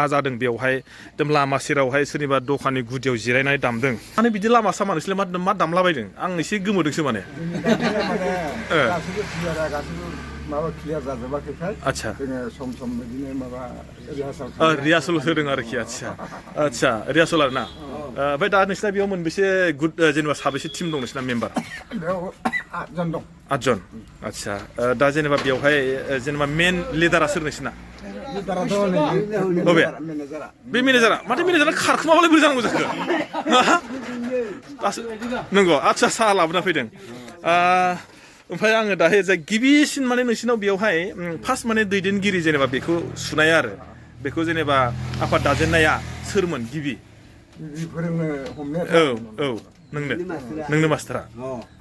मा जादों बेवहाय एकदम लामा सेरावहाय सोरनिबा दखाननि गुदियाव जिरायनानै दामदों माने बिदि लामा सामा नोंसोरलाय मा दामलाबायदों आं एसे गोमोदोंसो माने माबा क्लियार जाजोबाखैखाय आच्छा जोङो सम बिदिनो माबा रिहासल होदों आरोखि आच्छा रिहासल आरो ना ओमफ्राय दा नोंसिना बेयाव मोनबेसे गुड जेनेबा साबेसे टिम दं नोंसिना मेम्बार बेयाव 8 जन दं 8 जन आच्छा दा जेनेबा बेवहाय जेनेबा मेन लिडारा सोर नोंसिना बे मेनेजारा माथो मेनेजारा खारखोमाबालाय बोरै जानांगौ जाखो नंगौ आच्छा साहा लाबोना फैदों ओमफ्राय आङो दाहाय जा गिबिसिन माने नोंसिनाव बेयावहाय फार्स्ट माने दैदेनगिरि जेनेबा बेखौ सुनाया आरो बेखौ जेनेबा आफाद दाजेननाया सोरमोन गिबि फोरोंनो हमनो नोंनो मास्टारा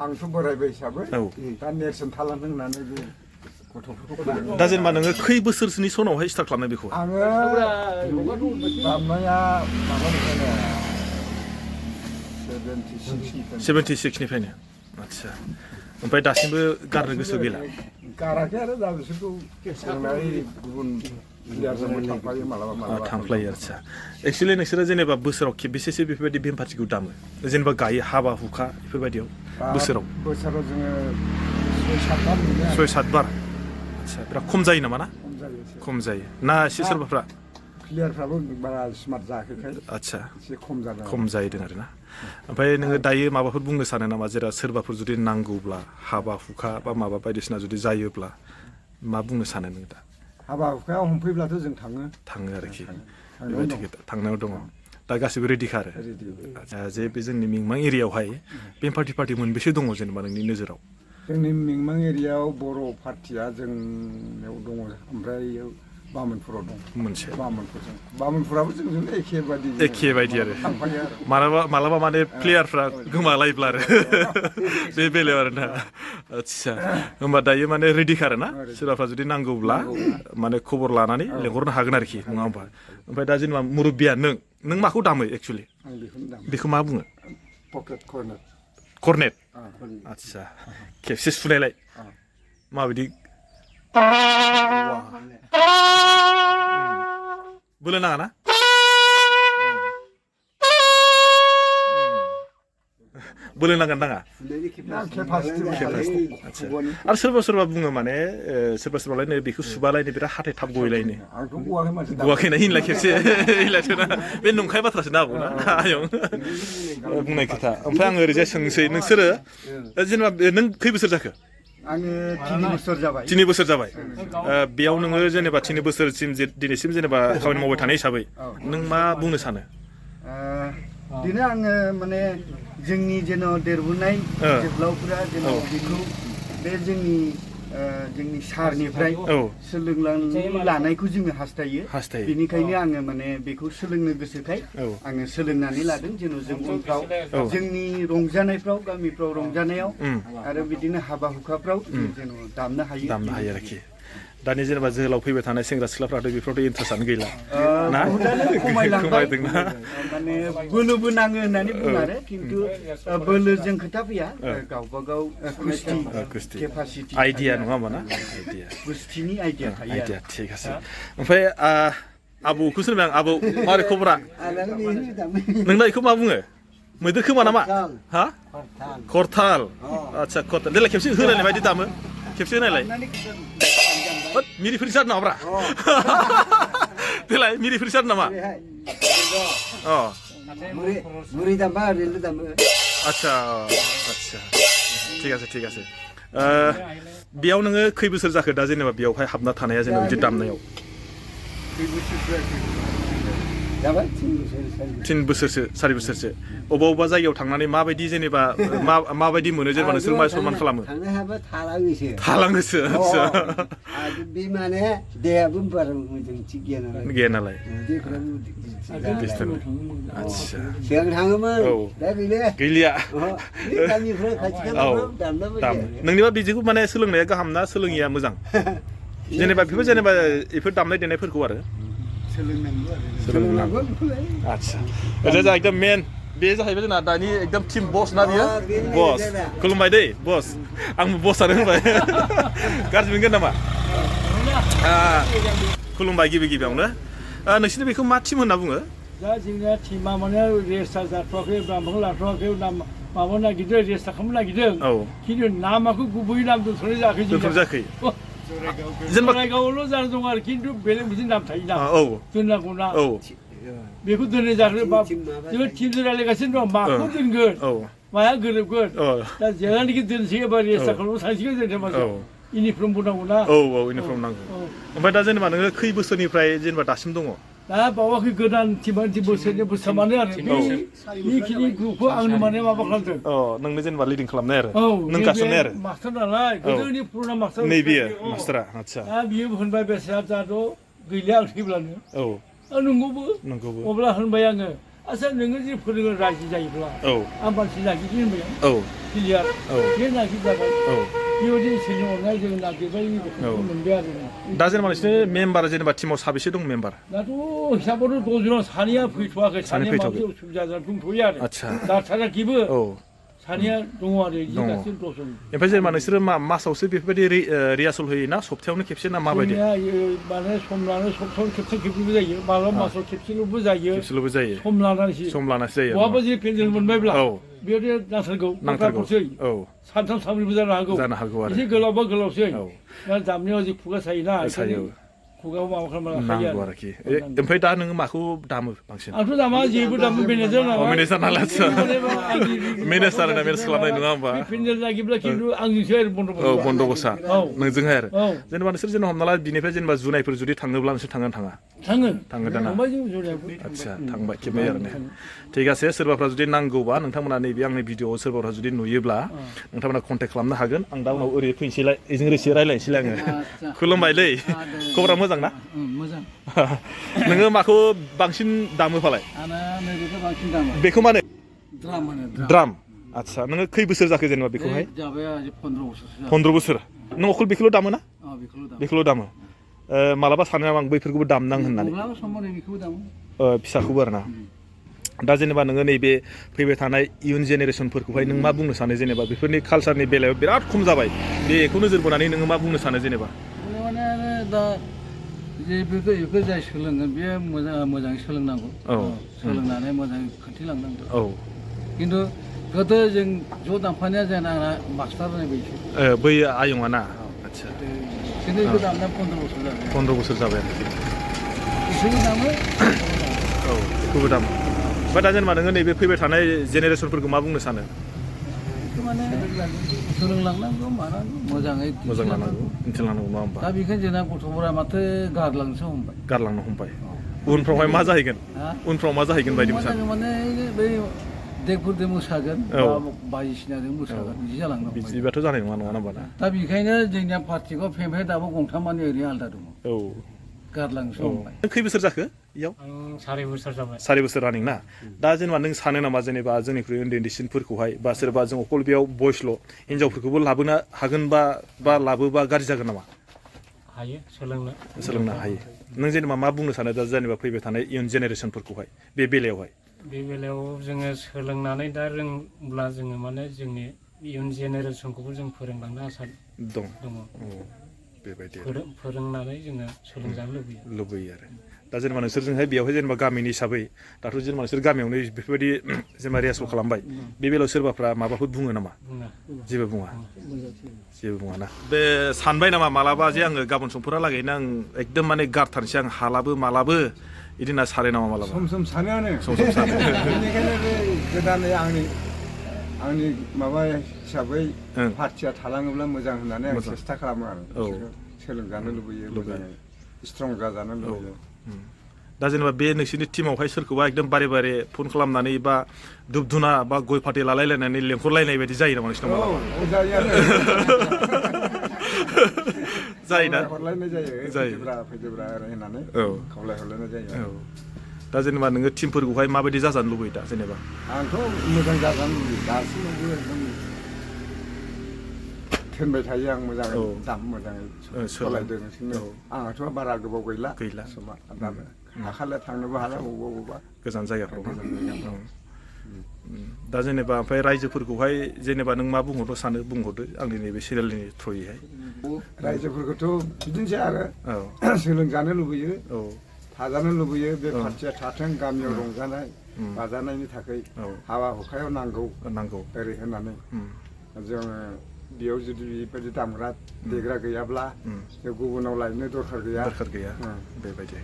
आंथ' बोरायबाय हिसाबै दा नेरसोन थालांदों होननानै बे गथ'फोरखौ दा जेनेबा नोङो खै बोसोरसोनि सनावहाय स्टार्ट खालामनाय बेखौ आङो दामनाया माबानिफ्रायनो 76 निफ्रायनो आच्छा ओमफ्राय दासिमबो गारनो गोसो गैला गाराखै आरो दा बिसोरखौ सोलोंनाय गुबुन थांफ्लायो आच्छा एक्सुवेलि नोंसोरो जेनेबा बोसोराव खेबबेसेसो बेफोरबायदि भेमपाथिखौ दामो जेनेबा गायो हाबा हुखा बेफोरबायदियाव बोसोराव जोङो 6-7 बार आच्छा बिराद खम जायो नामा ना खम जायो ना एसे सोरबाफ्रा प्लेयारफ्राबो बारा स्मार्ट जायाखैखाय आच्छा एसे खम जादों खम जाहैदों आरोना ओमफ्राय नोङो दायो माबाफोर बुंनो सानो नामा जेराव सोरबाफोर जुदि नांगौब्ला हाबा हुखा बा माबा बायदिसिना जुदि जायोब्ला मा बुंनो सानो नों दा हाबा हुखायाव हमफैब्लाथ' जों थाङो आरोखि बेबायदि थांनायाव दङ दा गासिबो रेडिखा आरो जे बे जोंनि मिंमां एरियायावहाय भेमपाथि मोनबेसे दङ जेनेबा नोंनि नोजोराव जोंनि मिंमां एरियायाव बर' पार्टिया जोंनियाव दङ ओमफ्राय बामोनपुराव दं मोनसे बामोनपुराबो जोंजों एखे बायदि आरो मालाबा माने प्लेयारफ्रा गोमालायोब्ला आरो बे बेलायाव आरोना आच्छा होमबा दायो माने रेडिखा आरो ना सोरबाफ्रा जुदि नांगौब्ला माने खबर लानानै लेंहरनो हागोन आरोखि नङा होमबा ओमफ्राय दा जेनेबा मुरब्बिया नों माखौ दामो एक्सुवेलि बेखौ मा बुङो कर्नेट आच्छा खेबसे सुनायलाय माबायदि बोलो नाङा ना बोलो नांगोन नाङा आरो सोरबा बुङो माने सोरबालायनो बेखौ सुबालायनो बिराद हाथाय थाब गयलायनो गवाखैना हिनलाय खेबसे हिनलायथोना बे नंखाय बाथ्रासो ना आबौना आयं बुंनाय खोथा ओमफ्राय आङो ओरैजाय सोंसै नोंसोरो जेनेबा नों खै बोसोर जाखो आङो 3 बोसोर जाबाय बेयाव नोङो जेनेबा 3 बोसोरसिम दिनैसिम जेनेबा खामानि मावबाय थानाय हिसाबै नों मा बुंनो सानो बिदिनो आङो माने जोंनि जेन' देरबोनाय जोहोलावफोरा जेन' बेखौ बे जोंनि सारनिफ्राय सोलोंनानै लानायखौ जोङो हास्थायो बेनिखायनो आङो माने बेखौ सोलोंनो गोसोखाय आङो सोलोंनानै लादों जेन' जों उनफ्राव जोंनि रंजानायफ्राव गामिफ्राव रंजानायाव आरो बिदिनो हाबा हुखाफ्राव जेन' दामनो हायो आरोखि दानि जेनेबा जोहोलाव फैबाय थानाय सेंग्रा सिख्लाफ्राथ' बेफोरावथ' इन्ट्रेस्टआनो गैला ना खमायलांबाय माने बोलोबो नाङो होननानै बुङो आरो खिन्थु बोलोजों खोथा फैया गावबा गाव कुस्ति केपासिटि आइडिया नङा होमबा ना कुस्तिनि आइडिया थायो आइडिया थिग আছে ओमफ्राय आबौखौ सोंबाय आं आबौ मारै खबरा नोंना बेखौ मा बुङो मैदेर खोमा नामा हा खरथाल आच्छा खरथाल देलाय खेबसे होनायनाय बायदि दामो खेबसे होनायलाय मिरिफोर जादों नामाब्रा देलाय मिरिफोर जादों नामा आच्छा ठीक আছে बेयाव नोङो खै बोसोर जाखो दा जेनेबा बेयावहाय हाबना थानाया जेनेबा बिदि दामनायाव 3 बोसोरसो 4 बोसोरसो अबा जायगायाव थांनानै माबायदि जेनेबा माबायदि मोनो जेनेबा नोंसोर मा सनमान खालामो थालाङोसो बे माने देहाबो बारा मोजां थिग गैया नालाय आच्छा सिगां थाङोमोन दा गैलिया नोंनिबा बिदिखौ माने सोलोंनाया गाहाम ना सोलोङिया मोजां जेनेबा बेफोर दामनाय देनायफोरखौ आरो सोलोंनांगौ आच्छा ओजा एकदम मेन बे जाहैबाय जोंना दानि एकदम टीम बस ना बियो बस खुलुमबाय दै बस आंबो बसआनो होनबाय गाज्रि मोनगोन नामा खुलुमबाय गिबियावनो नोंसिनि बेखौ मा टिम होनना बुङो दा जोंनिया टिमा माने रेजिस्टार जाथ'वाखै नामखौ लाथ'वाखै माबा नागिरदों रेजिस्टार खालामनो नागिरदों खिन्थु नामाखौ गुबै नाम दोनथ'नाय जायाखै दोनथ'जायाखै जराइगावआवल' जाना दं आरो खिन्थु बेलेग मोनसे नाम थायोना दोननांगौ ना बेखौ दोननाय जायाखै जोङो टिमजों रायज्लायगासिनो दं माखौ दोनगोन माया गोरोबगोन दा जेलानिखि दोनसै एबा रेजिस्टार खालामनो थांसिगोन जों मासाव इउनिफर्मबो नांगौ ना इउनिफर्म नांगौ ओमफ्राय दा जेनेबा नोङो खै बोसोरनिफ्राय जेनेबा दासिम दङ दा बावाखै गोदान टिमानथि बोसोरनि बोसोरमानो आरो बेखिनि ग्रुपखौ आंनो माने माबा खालामदों नोंनो जेनेबा लिडिं खालामनाय आरो नों गासोनाय आरो मास्टार नालाय गोदोनि पुराना मास्टार नैबेयो मास्टारा आदसा दा बियो होनबाय बेसाद दाथ' गैलिया आं थैब्लानो नंगौबो अब्ला होनबाय आङो आच्छा नोङो जे फोरोङो रायजो जायोब्ला आं मानसि नागिरदों होनबाय आं क्लियार बे नागिरजाबाय बेबायदि इसोरनि अननाय जों नागिरबाय मोनबाय आरो दा जेनेबा नोंसोर मेम्बार जेनेबा टिमाव साबेसे दं मेम्बार दाथ' हिसाबावथ' 10 जन सानैया फैथ'वाखै सानैया माबा उसुबिदा जानानै दंथ'यो आरो दाथाराखैबो सानैया दङ आरो बिदि गासै 10 जन ओमफ्राय जेनेबा नोंसोरो मासावसो बेफोरबायदि रिहार्सल होयो ना सप्तायावनो खेबसे ना माबायदि माने सम लानानै सप्तायावनो खेबसे खेबनैबो जायो माब्लाबा मासाव खेबसेल'बो जायो सम लानानैसो जायो बहाबा जे पेन्डेल मोनबायब्ला बेयावथ' नांथारगौसै सानथाम सानब्रैबो जानो हागौ एसे गोलावबा गोलावसै दा दामनायाव जे खुगा सायोना खुगायाव माबा खालामनो नांगौ आरोखि ओमफ्राय दा नोङो माखौ दामो बांसिन आंथ' दामा जेबो दामो मेनेजार नालाय मेनेजार खालामनाय नङा होमबा पेन्डेल नागिरब्ला खिन्थु आंजोंसो आरो बन्द'बसा नोंजोंहाय आरो जेनेबा नोंसोर जेनेबा हमना ला बिनिफ्राय जेनेबा जुनायफोर जुदि थाङोब्ला नोंसोर थाङो दाना आदसा थांबाय खेबनै आरो ने थिग আছে सोरबाफ्रा जुदि नांगौबा नोंथांमोना नैबे आंनि भिडिअ'आव सोरबाफ्रा जुदि नुयोब्ला नोंथांमोना कन्टेक्ट खालामनो हागोन आं दा उनाव ओरै फैनोसैलाय बेजों रोसि रायलायनोसैलाय आङो खुलुमबायलै खबरा मोजां ना मोजां नोङो माखौ बांसिन दामो फालाय बेखौ माने द्राम आदसा नोङो खै बोसोर जाखो जेनेबा बेखौहाय 15 बोसोर नों अखल बेखौल' दामो ना बेखौल' दामो मालाबा सानो नामा आं बैफोरखौबो दामनां होननानै फिसाखौबो आरो ना दा जेनेबा नोङो नैबे फैबाय थानाय इयुन जेनेरेसनफोरखौहाय नों मा बुंनो सानो जेनेबा बेफोरनि कालसारनि बेलायाव बिराद खम जाबाय बेखौ नोजोर बोनानै नोङो मा बुंनो सानो जेनेबा माने दा बेफोरखौ जाय सोलोंगोन बेयो मोजाङै सोलोंनांगौ सोलोंनानै मोजाङै खोन्थिलांनांगौ खिन्थु गोदो जों ज' दामफानाया जोंना मास्टार होनाय बायदि बै आयंआ ना आदसा खिन्थु बेखौ दामनाया 15 बोसोर जाबाय 15 बोसोर जाबाय बिसोरबो दामो बेखौबो दामो ओमफ्राय दा जेनेबा नोङो नैबे फैबाय थानाय जेनेरेसनफोरखौ मा बुंनो सानो माने सोलोंलांनांगौ मानांगौ मोजाङै लानांगौ मिथिलांनांगौ नङा होमबा दा बेखायनो जोंना गथ'फोरा माथो गारलांनो हमबाय उनफ्रावहाय मा जाहैगोन उनफ्राव मा जाहैगोन बायदि मोसानो माने बै देगफोरजों मोसागोन बायदिसिनाजों मोसागोन बिदि जालांनो हमबाय बिदिबाथ' जानाय नङा होमबा ना दा बेखायनो जोंनिया पार्टिखौ फेमफे दाबो गंथामानि ओरैनो आलदा दङ गारलांसो हमबाय खै बोसोर जाखो इयाव 4 बोसोर जाबाय 4 बोसोर रानिं ना दा जेनेबा नों सानो नामा जेनेबा जोंनिख्रुइ उन्दैसिनफोरखौहाय बा सोरबा जों अकल बेयाव बयसल' हिनजावफोरखौबो लाबोनो हागोन बा लाबोबा गाज्रि जागोन नामा हायो सोलोंनो हायो नों जेनेबा मा बुंनो सानो दा जेनेबा फैबाय थानाय इयुन जेनेरेसनफोरखौहाय बे बेलायाव जोङो सोलोंनानै दा रोंब्ला जोङो माने जोंनि इयुन जेनेरेसनखौबो जों फोरोंलांनो आसा दङ बेबायदि फोरोंनानै जोङो सोलोंजानो लुबैयो आरो दा जेनेबा नोंसोरजोंहाय बेयावहाय जेनेबा गामिनि हिसाबै दाथ' जेनेबा नोंसोर गामियावनो बेफोरबायदि जेनेबा रिहार्सल खालामबाय बे बेलायाव सोरबाफ्रा माबाफोर बुङो नामा जेबो बुङा ना बे सानबाय नामा मालाबा जे आङो गाबोन समफोरहालागैनो आं एकदम माने गारथारनोसै आं हालाबो मालाबो बिदि होनना सानो नामा मालाबा सम सानो बेनिखायनो बे गोदानै आंनि माबा हिसाबै पार्टिया थालाङोब्ला मोजां होननानै आं सेस्था खालामो आरो सोलोंजानो लुबैयो स्ट्रं जाजानो लुबैयो दा जेनेबा बे नोंसोरनि टिमावहाय सोरखौबा एकदम बारे फन खालामनानै बा धुप धुना बा गय फाथै लालायलायनानै लेंहरलायनाय बायदि जायो नामा नोंसिनाव जायोना हरलायनाय जायो फैदोब्रा होननानै खावलायहरलायनाय जायो दा जेनेबा नोङो टिमफोरखौहाय माबायदि जाजानो लुबैयो दा जेनेबा आंथ' मोजां जाजानो लुबैयो दासिमावबो एकदम थोनबाय थायो आं मोजाङै सालायदों आंहाथ' बारा गोबाव गैला समा दाखालि थांनोबो हाला बबावबा गोजान जायगाफ्राव दा जेनेबा ओमफ्राय रायजोफोरखौहाय जेनेबा नों मा बुंहरनो सानो बुंहरदो आंनि नैबे सिरियालनि थ्रुयैहाय रायजोफोरखौथ' बिदिनोसै आरो सोलोंजानो लुबैयो थाजानो लुबैयो बे पार्टिया थाथों गामियाव रंजानाय बाजानायनि थाखाय हाबा हुखायाव नांगौ ओरै होननानै जोङो बेयाव जुदि बेबायदि दामग्रा देग्रा गैयाब्ला जों गुबुनाव लायनो दरखार गैया बेबायदि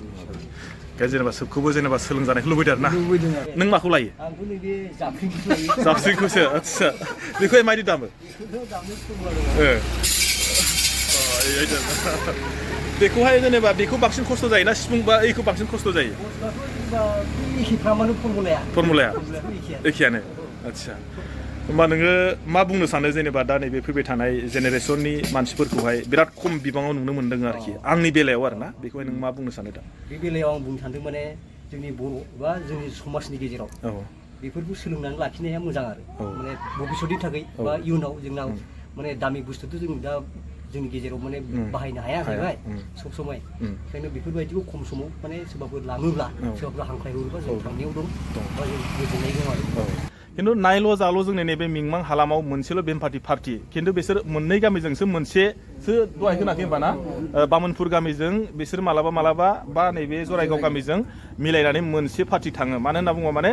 जेनेबा सोबखौबो जेनेबा सोलोंजानायखौ लुबैदों आरोना नों माखौ लायो आंथ' नैबे जाबख्रिंखौसो लायो जाबस्रिंखौसो आदसा बेखौहाय मायदि दामो बेखौहाय जेनेबा बेखौ बांसिन खस्थ' जायोना सिफुं बा एखौ बांसिन खस्थ' जायो एखेफ्रामानो फर्मुलाया एखेयानो आदसा होमबा नोङो मा बुंनो सानो जेनेबा दा नैबे फैबाय थानाय जेनेरेसननि मानसिफोरखौहाय बिराद खम बिबाङाव नुनो मोन्दों आरोखि आंनि बेलायाव आरोना बेखौहाय नों मा बुंनो सानो दा बे बेलायाव आं बुंनो सानदों माने जोंनि बर' बा जोंनि समाजनि गेजेराव बेफोरखौ सोलोंनानै लाखिनाया मोजां आरो माने भबिष्यतनि थाखाय बा इयुनाव जोंनाव माने दामि बुस्थुथ' जों दा जोंनि गेजेराव माने बाहायनो हाया जाहैबाय सब समाय ओंखायनो बेफोरबायदिखौ खम समाव माने सोरबाफोर लाङोब्ला सोरबाफोर हांख्रायहरोबा जों थांनायाव दं बा जों गोजोननाय दं आरो खिन्थु नायल' जाल' जोंनि नैबे मिंमां हालामाव मोनसेल' भेमपाति पार्टि खिन्थु बिसोर मोननै गामिजोंसो मोनसेसो दहाय होनाखै होमबा ना बामोनपुर गामिजों बिसोर मालाबा बा नैबे जराइगाव गामिजों मिलायनानै मोनसे पार्टि थाङो मानो होनना बुङोबा माने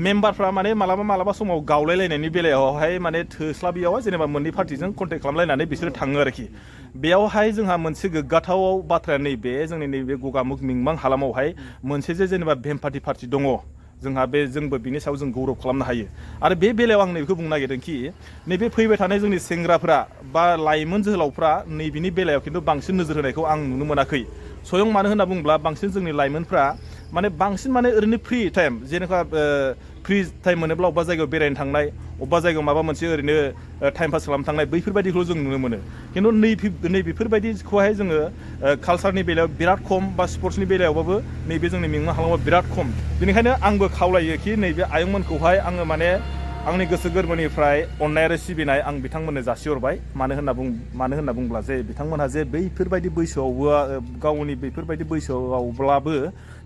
मेम्बारफ्रा माने मालाबा समाव गावलायलायनायनि बेलायावहाय माने थोस्लाबियावहाय जेनेबा मोननै पार्टिजों कन्टेक्ट खालामलायनानै बिसोरो थाङो आरोखि बेयावहाय जोंहा मोनसे गोग्गाथाव बाथ्राया नैबे जोंनि नैबे गगामुख मिंमां हालामावहाय मोनसे जे जेनेबा भेमपाति पार्टि दङ जोंहा बे जोंबो बिनि सायाव जों गौरब खालामनो हायो आरो बे बेलायाव आं नैबेखौ बुंनो नागिरदोंखि नैबे फैबाय थानाय जोंनि सेंग्राफ्रा बा लाइमोन जोहोलावफ्रा नैबेनि बेलायाव खिन्थु बांसिन नोजोर होनायखौ आं नुनो मोनाखै स्वयं मानो होनना बुङोब्ला बांसिन जोंनि लाइमोनफ्रा माने बांसिन माने ओरैनो फ्रि टाइम जेनेबा फ्रि टाइम मोनोब्ला अबेबा जायगायाव बेरायनो थांनाय अबेबा जायगायाव माबा मोनसे ओरैनो टाइम पास खालामनो थांनाय बैफोरबायदिखौ जों नुनो मोनो खिन्थु नैबेफोरबायदिखौहाय जोङो कालसारनि बेलायाव बिराद खम बा स्पर्ट्सनि बेलायावबाबो नैबे जोंनि मिंमां हालामाव बिराद खम बेनिखायनो आंबो खावलायो कि नैबे आयंमोनखौहाय आङो माने आंनि गोसो गोरबोनिफ्राय अननाय आरो सिबिनाय आं बिथांमोननो जासिहरबाय मानो होनना बुंब्ला जे बिथांमोनहा जे बैफोरबायदि बैसोआवबो गावनि बैफोरबायदि बैसोआवब्लाबो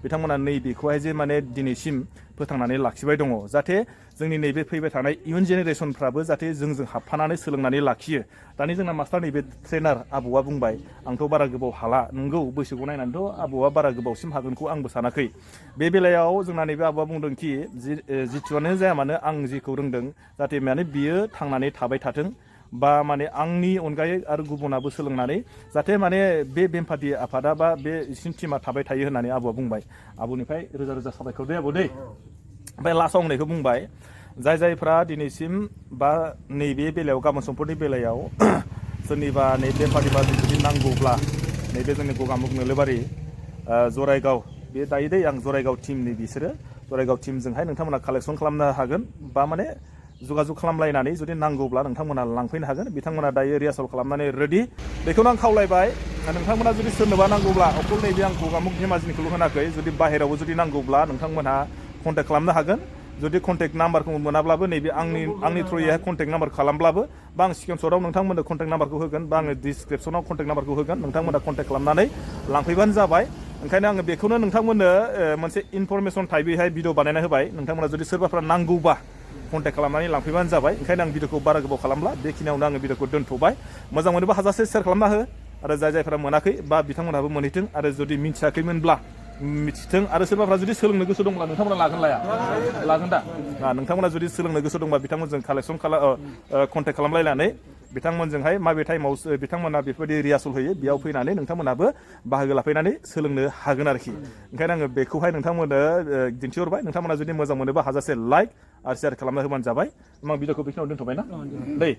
बिथांमोना नैबेखौहाय जे माने दिनैसिम फोथांनानै लाखिबाय दङ जाहाथे जोंनि नैबे फैबाय थानाय इयुन जेनेरेसनफ्राबो जाहाथे जोंजों हाबफानानै सोलोंनानै लाखियो दानि जोंना मास्टार नैबे ट्रेनार आबौआ बुंबाय आंथ' बारा गोबाव हाला नंगौ बैसोखौ नायनानैथ' आबौआ बारा गोबावसिम हागोनखौ आंबो सानाखै बे बेलायाव जोंना नैबे आबौआ बुंदों कि जिथुआनो जाया मानो आं जिखौ रोंदों जाहाथे माने बियो थांनानै थाबाय थाथों बा माने आंनि अनगायै आरो गुबुनाबो सोलोंनानै जाहाथे माने बे भेमपाति आफादा बा बे इसिं टिमा थाबाय थायो होननानै आबौआ बुंबाय आबौनिफ्राय रोजा रोजा साबायखर दे आबौ दे ओमफ्राय लास्टआव होननायखौ बुंबाय जायफ्रा दिनैसिम बा नैबे बेलायाव गाबोन सम्पदनि बेलायाव सोरनिबा नै भेमपाति पार्टि जुदि नांगौब्ला नैबे जोंनि गगामुख नोलोबारि जराइगाव बे दायो दै आं जराइगाव टिमनि बिसोरो जराइगाव टिमजोंहाय नोंथांमोना कालेक्सन खालामनो हागोन बा माने जगाजग खालामलायनानै जुदि नांगौब्ला नोंथांमोना लांफैनो हागोन बिथांमोना दायो रिहार्सल खालामनानै रेडि बेखौनो आं खावलायबाय नोंथांमोना जुदि सोरनोबा नांगौब्ला अकल नैबे आं गगामुख धेमाजिनिखौल' होनाखै जुदि बाहेरायावबो जुदि नांगौब्ला नोंथांमोनहा कन्टेक्ट खालामनो हागोन जुदि कन्टेक्ट नाम्बारखौ मोनाब्लाबो नैबे आंनि थ्रुयैहाय कन्टेक्ट नाम्बार खालामब्लाबो बा आं स्क्रिनशटआव नोंथांमोननो कन्टेक्ट नाम्बारखौ होगोन बा आङो डिसक्रिपसनाव कन्टेक्ट नाम्बारखौ होगोन नोंथांमोना कन्टेक्ट खालामनानै लांफैबानो जाबाय ओंखायनो आङो बेखौनो नोंथांमोननो मोनसे इनफरमेसन टाइपैहाय भिडिअ बानायना होबाय नोंथांमोना जुदि सोरबाफ्रा नांगौबा कन्टेक्ट खालामनानै लांफैबानो जाबाय ओंखायनो आं भिडिअखौ बारा गोबाव खालामला बेखिनियावनो आङो भिडिअखौ दोनथ'बाय मोजां मोनोबा हाजासे शेयार खालामना हो आरो जायफ्रा मोनाखै बा बिथांमोनहाबो मोनहैथों आरो जुदि मिथियाखैमोनब्ला मिथिथों आरो सोरबाफ्रा जुदि सोलोंनो गोसो दंब्ला नोंथांमोना लागोन दा नोंथांमोना जुदि सोलोंनो गोसो दंबा बिथांमोनजों कालेक्सन कन्टेक्ट खालामलायनानै बिथांमोनजोंहाय माबे टाइमाव बिथांमोना बेफोरबायदि रिहार्सल होयो बेयाव फैनानै नोंथांमोनाबो बाहागो लाफैनानै सोलोंनो हागोन आरोखि ओंखायनो आङो बेखौहाय नोंथांमोननो दिन्थिहरबाय नोंथांमोना जुदि मोजां मोनोबा हाजासे लाइक आरो शेयार खालामना होबानो जाबाय आं भिडिअखौ बेखिनियाव दोनथ'बाय ना दै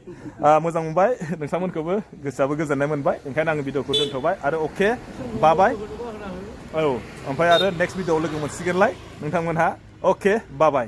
मोजां मोनबाय नोंथांमोनखौबो गोसोआबो गोजोननाय मोनबाय ओंखायनो आङो भिडिअखौ दोनथ'बाय आरो अके बाबाय औ ओमफ्राय आरो नेक्स्ट भिडिअआव लोगो मोनसिगोनलाय नोंथांमोनहा अके बाबाय